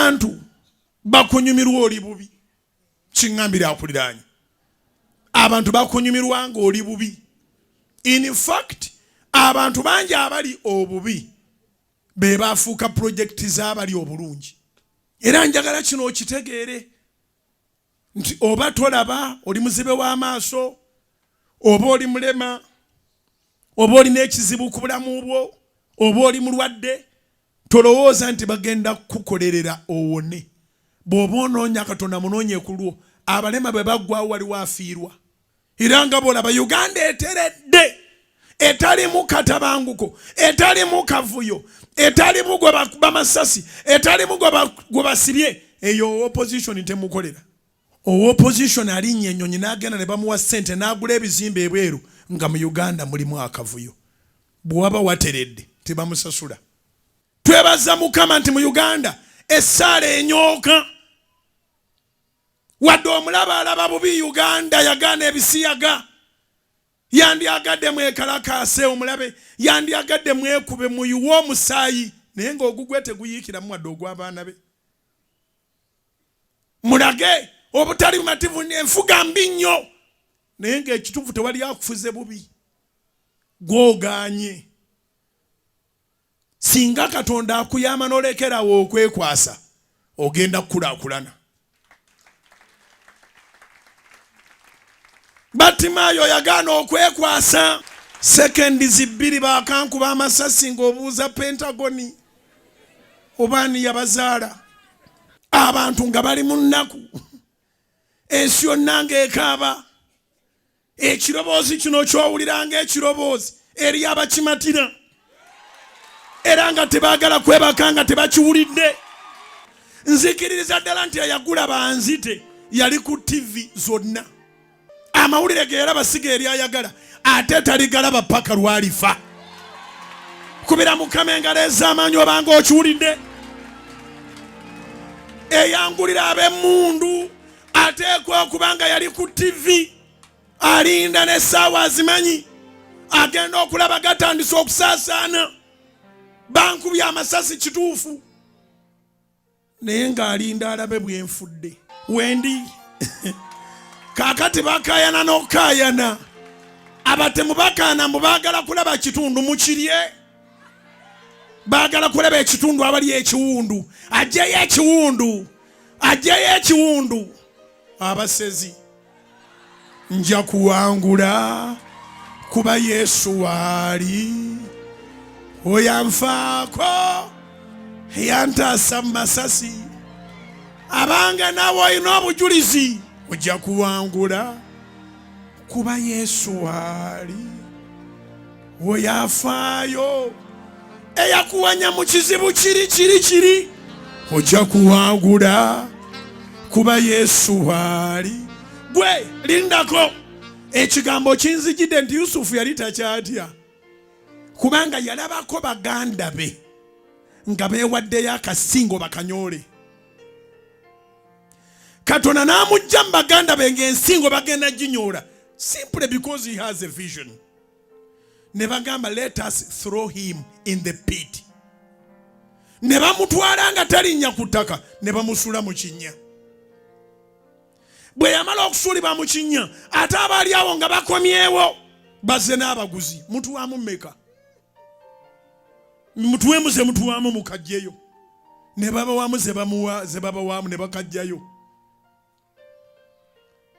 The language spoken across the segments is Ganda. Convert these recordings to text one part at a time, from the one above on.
Abantu bakunyumirwa oli bubi. Kiŋŋambire akuliraanye. Abantu bakunyumirwa ng'oli bubi. In fact, abantu bangi abali obubi be bafuuka pulojekiti z'abali obulungi. Era njagala kino okitegeere nti oba tolaba, oli muzibe w'amaaso, oba oli mulema, oba olina ekizibu ku bulamu bwo, oba oli mulwadde, tolowooza nti bagenda kukukolerera owone. Bw'oba onoonya Katonda munoonye ku lwo. Abalema bwe baggwawo waliwo afiirwa. Era nga bw'olaba Uganda eteredde, etalimu katabanguko, etalimu kavuyo, etalimu gwe bakuba masasi, etalimu gwe basibye, eyo opposition temukolera. Opposition alinnya ennyonyi n'agenda ne bamuwa ssente n'agula ebizimbe ebweru nga mu Uganda mulimu akavuyo. Bwe waba wateredde tebamusasula. Twebaza Mukama nti mu Uganda essaala enyooka. Wadde omulaba alaba bubi, Uganda yagaana ebisiyaga. Yandyagadde mwekalakaase omulabe, yandyagadde mwekube muyiwe omusaayi, naye ng'ogugwe teguyiikiramu wadde ogw'abaana be. Mulage obutali bumativu, enfuga mbi nnyo, naye ng'ekituufu tewali akufuze bubi, gw'ogaanye. Singa Katonda akuyamba n'olekerawo okwekwasa, ogenda kukulaakulana. Batimaayo yagaana okwekwasa. Sekendi bbiri bakankuba amasasi ng'obuuza Pentagoni oba ani yabazaala. Abantu nga bali mu nnaku, ensi yonna ng'ekaaba. Ekiroboozi kino ky'owulira ng'ekiroboozi eri abakimatira era nga tebaagala kwebaka nga tebakiwulidde. Nzikiririza ddala nti eyagula banzite yali ku TV zonna. Amawulire ge yalaba si ge yali ayagala, ate taligalaba paka lwalifa. Kubira Mukama engalo ez'amaanyi obanga okiwulidde. Eyangulira ab'emmundu ateekwa okuba nga yali ku TV, alinda n'essaawa azimanyi, agenda okulaba gatandise okusaasaana, bankubye amasasi kituufu, naye ng'alinda alabe bwenfudde wendi. Kaakati bakaayana n'okukaayana, abatemu bakaana mbu baagala kulaba kitundu mukirye, baagala kulaba ekitundu abali ekiwundu, ajjeyo ekiwundu, ajjeyo ekiwundu. Abasezi, nja kuwangula kuba Yesu waali, oyo anfaako, yantaasa mu masasi. Abange naawe olina obujulizi, ojja kuwangula kuba Yesu waali, oyo afaayo, eyakuwanya mu kizibu kiri kiri kiri, ojja kuwangula kuba Yesu waali. Gwe lindako, ekigambo kinzijidde nti Yusufu yali takyatya, kubanga yalabako baganda be nga beewaddeyo akasingo bakanyoole. Katonda n'amujja mu baganda be ng'ensingo bagenda ginyoola, simply because he has a vision. Ne bagamba, let us throw him in the pit. Ne bamutwala nga talinnya ku ttaka, ne bamusuula mu kinnya. Bwe yamala okusuulibwa mu kinnya, ate abaali awo nga bakomyewo bazze n'abaguzi, mutuwaamu mmeka? Mutuwemu ze mutuwaamu mukajjeyo. Ne babawamu ze bamuwa, ze babawaamu, ne bakajjayo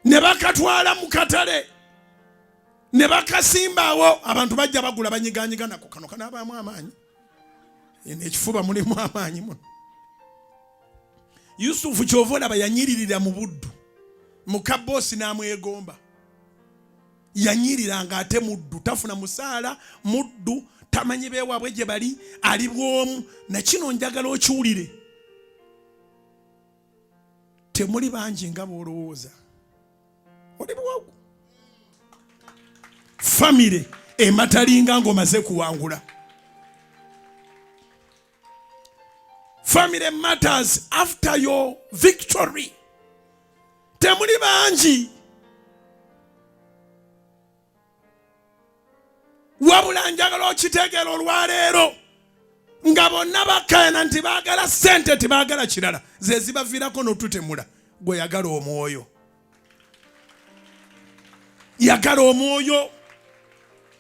ne bakatwala mu katale ne bakasimbaawo. Abantu bajja bagula, banyiganyiga nako, kano kanaabaamu amaanyi, eno ekifuba mulimu amaanyi muno. Yusufu kyova olaba yanyiririra mu buddu, muka boosi n'amwegomba. Yanyirira ng'ate muddu, tafuna musaala, muddu, tamanyi beewaabwe gye bali, ali bw'omu. Na kino njagala okiwulire, temuli bangi nga bw'olowooza, oli bwogu. Famire ematalinga ng'omaze kuwangula. Family matters after your victory. Temuli bangi, wabula njagala okitegeera olwaleero. Nga bonna bakayana nti baagala ssente, tebaagala kirala, ze zibaviirako n'otutemula. Gwe yagala omwoyo, yagala omwoyo.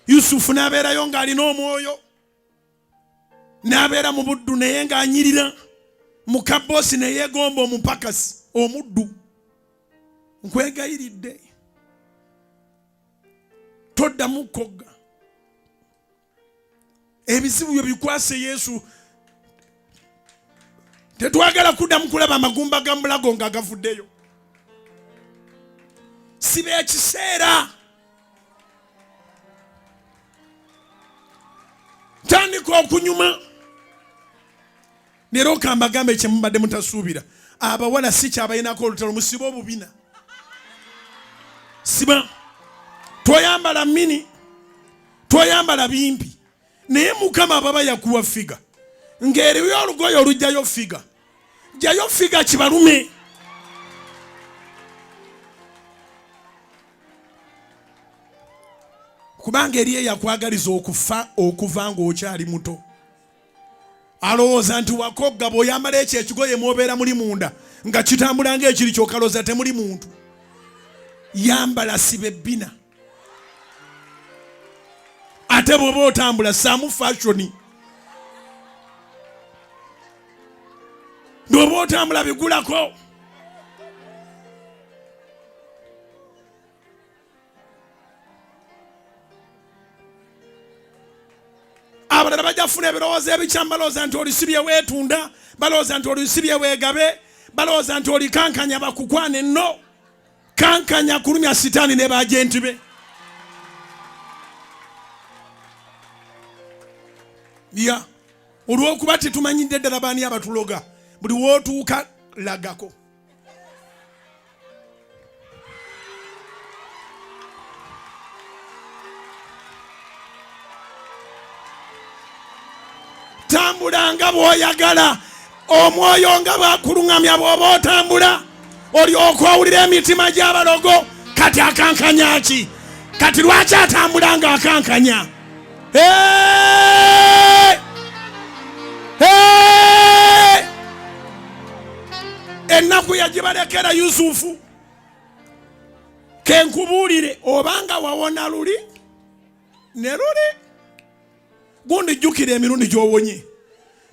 Yusufu n'abeerayo ng'alina omwoyo, n'abeera mu buddu naye ng'anyirira muka boosi, ne yeegomba omupakasi omuddu. Nkwegayiridde, toddamu kukogga. Ebizibu byo bikwase Yesu. Tetwagala kuddamu kulaba amagumba ga mulago nga gavuddeyo. Siba ekiseera, tandika okunyuma. Leero kambagambe kyemubadde mutasuubira. Abawala si kyabalinako olutalo, musibe obubina. Siba, toyambala mini, toyambala bimpi, naye Mukama ababa yakuwa figa ng'eriyo olugoye olujjayo figa, jjayo figa kibalume. Kubanga eri eyakwagaliza okufa okuva ng'okyali muto, alowooza nti wakogga. Bw'oyambala ekyo ekigoye mwobeera muli munda nga kitambula ng'ekiri, kyokalooza temuli muntu. Yambala, siba ebbina, ate bw'oba otambula saamu fashoni. Bw'oba otambula bigulako. Abalala bajja kufuna ebirowoozo ebikyamu, balowooza nti olisibye weetunda, balowooza nti olisibye weegabe, balowooza nti olikankanya bakukwane. No kankanya kulumya sitaani ne baajenti be. Ya olw'okuba tetumanyidde ddala baani abatuloga, buli wootuuka lagako. Tambula nga bw'oyagala, omwoyo nga bwakuluŋamya. Bw'oba otambula olyoka owulira emitima gy'abalogo. Kati akankanya ki? Kati lwaki atambula nga akankanya? Hey! Hey! Ennaku yagibalekera Yusufu. Kenkubuulire, obanga wawona luli ne luli gundi, jjukira emirundi gy'owonye.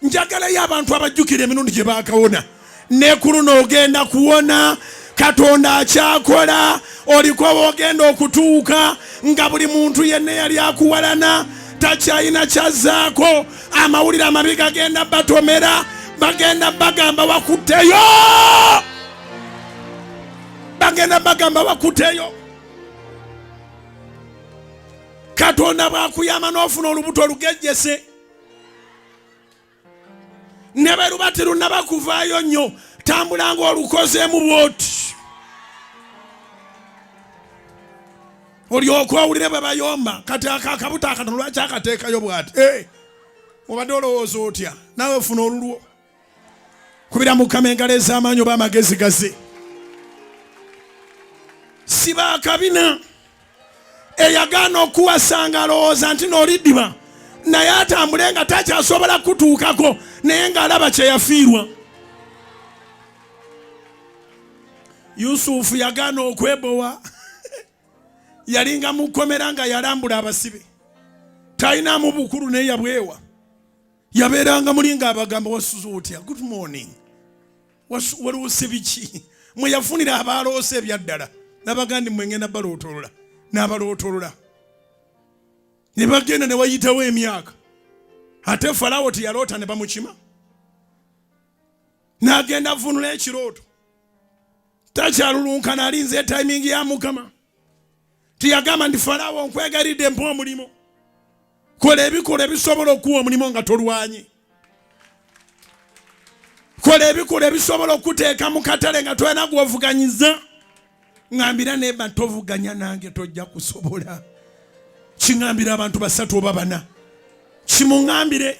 Njagalayo abantu abajjukira emirundi gye baakawona. Ne ku luno ogenda kuwona. Katonda akyakola. Oliko w'ogenda okutuuka nga buli muntu yenna yali akuwalana takyalina kyazzaako. Amawulire amabi gagenda batomera, bagenda bagamba wakutteyo, bagenda bagamba wakutteyo. Katonda bw'akuyamba n'ofuna olubuto olugejjese, ne bwe luba terunaba kuvaayo nnyo, tambula ng'olukozeemu bw'oti, olyoka owulire bwe bayomba. Kati ako akabuto akatono lwaki akateekayo bw'ati? Eh, obadde olowooza otya? Naawe funa olulwo. Kubira Mukama engalo ez'amaanyi oba amagezi gaze. Siba akabina. Eyagaana okuwasanga alowooza nti n'oliddiba, naye atambule nga takyasobola kutuukako, naye ng'alaba kye yafiirwa. Yusufu yagaana okwebowa, yalinga mu kkomera nga yalambula abasibe, talinamu bukulu, naye yabwewa. Yabeeranga muli ng'abagamba, wasuze otya, good morning, waloose biki? Mwe yafunira abaloose ebyaddala, n'abagandi mwe ngenda balootolola, n'abalootolola ne bagenda. Ne wayitawo emyaka, ate Falawo teyaloota ne bamukima, n'agenda avunula ekirooto. Takyalulunkana, alinze timing ya Mukama. Tiyagamba nti, Falawo, nkwegayiridde mpa omulimu. Kola ebikolwa ebisobola okuwa omulimu nga tolwanye. Kola ebikolwa ebisobola okuteeka mu katale nga tolina gwovuganyiza. Ŋambira neba, tovuganya nange, tojja kusobola. Kiŋambira abantu basatu oba bana, kimuŋambire.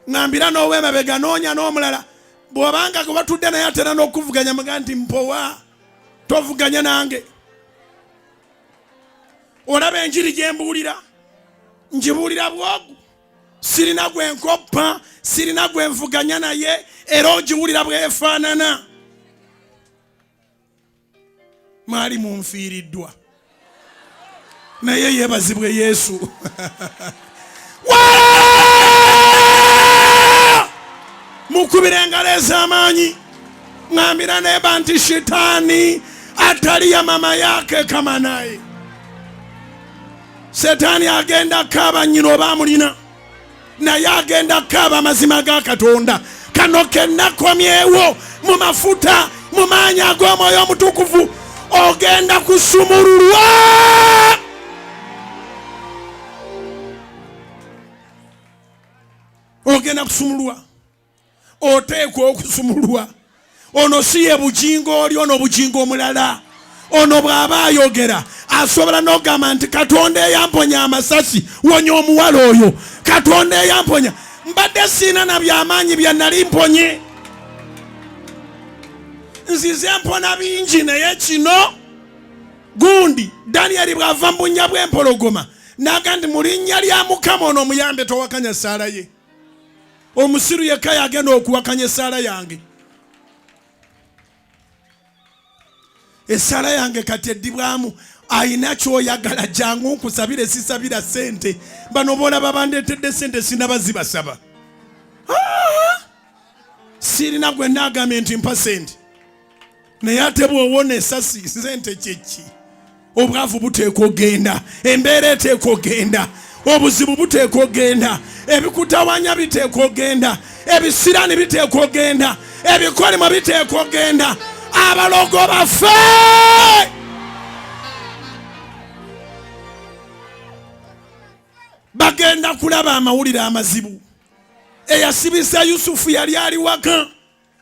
Ŋambira n'ow'emabega, noonya n'omulala. Bw'obanga gwe batudde naye atera n'okuvuganya, muga nti, mpowa, tovuganya nange. Olaba enjiri gye mbuulira, ngibuulira bwogu. Sirina gwe nkoppa, sirina gwe nvuganya naye, era ogiwulira bwefaanana. Mwali munfiiriddwa, naye yeebazibwe Yesu. Mukubira engalo ez'amaanyi, ŋambira neba nti shitaani ataliya mama yake kama naye. Setaani agenda kaaba nnyina oba amulina, naye agenda kaaba amazima ga Katonda. Kano kenakomyewo mu mafuta, mu maanyi ag'Omwoyo Omutukuvu, ogenda kusumululwa. Ogenda kusumululwa, oteekwa okusumululwa. Ono si ye Bugingo oli, ono Bugingo omulala. Ono bw'aba ayogera asobola n'okugamba nti Katonda eyamponya amasasi wonya omuwala oyo, Katonda eyamponya, mbadde siina na byamaanyi bya nali mponye, nzize mpona bingi, naye kino gundi. Danyeri bw'ava mu bunnya bw'empologoma n'aga nti mu linnya lya Mukama ono omuyambe, towakanya ssaala ye. Omusiru yekka yagenda okuwakanya essaala yange. Essaala yange kati eddibwamu. Ayina kyoyagala, jangu nkusabire. Sisabira sente. Bano bolaba bandeetedde sente, sinaba zibasaba. Ah! Sirina gwe naagambye nti mpa sente, naye ate bw'owona esasi, sente kyeki? Obwavu buteekwa ogenda, embeera eteekwa ogenda, obuzibu buteekwa ogenda, ebikutawanya biteekwa ogenda, ebisirani biteekwa ogenda, ebikolimo biteekwa ogenda, abalogo baffe. Bagenda kulaba amawulire amazibu. Eyasibisa Yusufu yali ali waka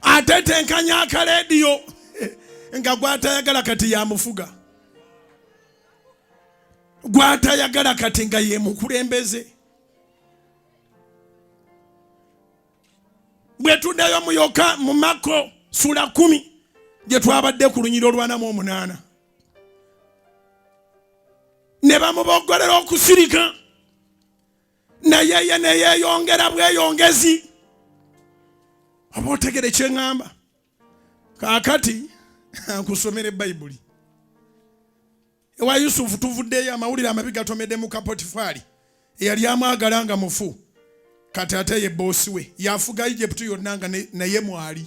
atetenkanya akalediyo nga gwatayagala kati yamufuga, gwatayagala kati nga yemukulembeze. Bwe tuddayo muyoka mu Mako sula 10 gye twabadde ku lunyiro olwana mu 8, ne bamuboggolera okusirika, naye ye neyeyongera bweyongezi. Oba otegere kyeŋŋamba? Kaakati nkusomere Bayibuli. Ewa Yusufu tuvuddeyo, amawulire amabi gatomedde mu Kapotifaali eyali amwagala nga mufu, kati ate ye boosi we yafuga Egypt yonna nga naye mwali.